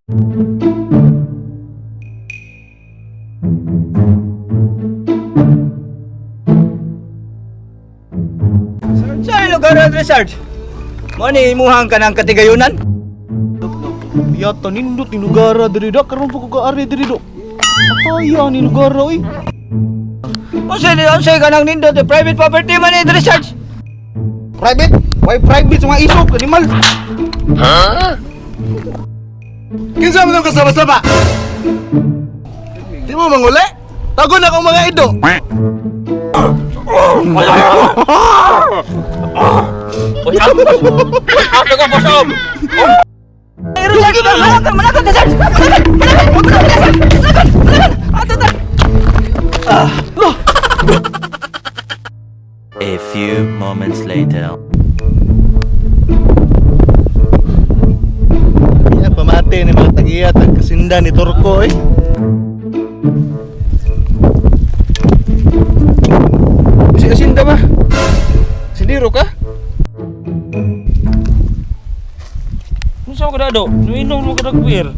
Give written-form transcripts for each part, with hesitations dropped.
Sa lugar na, Richard? Mo ni imuhang kanang katigayunan? Yata nindot ni lugara diri da karon pa ko kaari diri do. Pataya ni lugara oy. Unsa ni unsay kanang nindot eh, private property man ni Richard? Private? Why private sa mga isok animal? Kinsa man tong kasaba-saba? Di mo manguli? Tago na akong mga ido. Ato ka bosom. Richard, malakad, malakad, Richard! Malakad, malakad, malakad, malakad, malakad! Ato ta! A few moments later. Ya, pamati ni mga tagiya tag kasinda ni Turko eh. Si asinda ba? Sindiro ka? Unsa ka dado? Nuinom mo ka dagwir.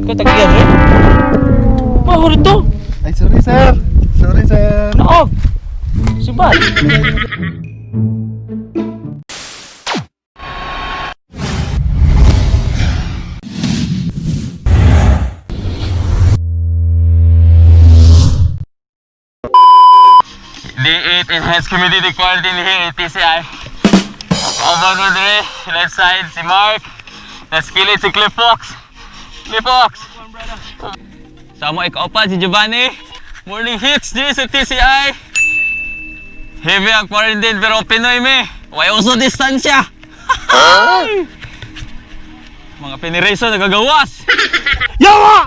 Ka tagyan eh. Mahor ito. Ay, sorry sir. Sorry sir. Naog. Sibat. D8 Enhanced Community Quarantine here at TCI. Over mo dire, left side si Mark. Nasa kilid si Cliff Fox. Cliff Fox! Sa mo ikaupa si Giovanni. Morning hits diri sa TCI. Heavy ang quarantine pero Pinoy me. Way uso distansya. Mga Pinireso nagagawas. Yawa!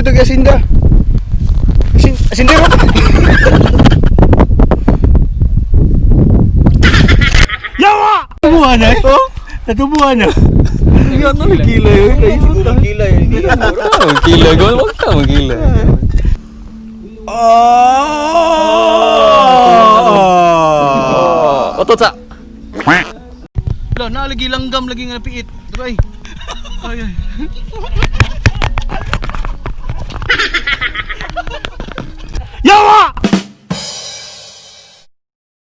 Ito asinda. Asindero. Natubuhan na eh. Natubuhan na. Ano nagkila yun? Nagkila yun. Magkila, huwag ka magkila. Ah! Otot sa. Wala, nalagi langgam lagi nga napiit. Dry. Ay, ay.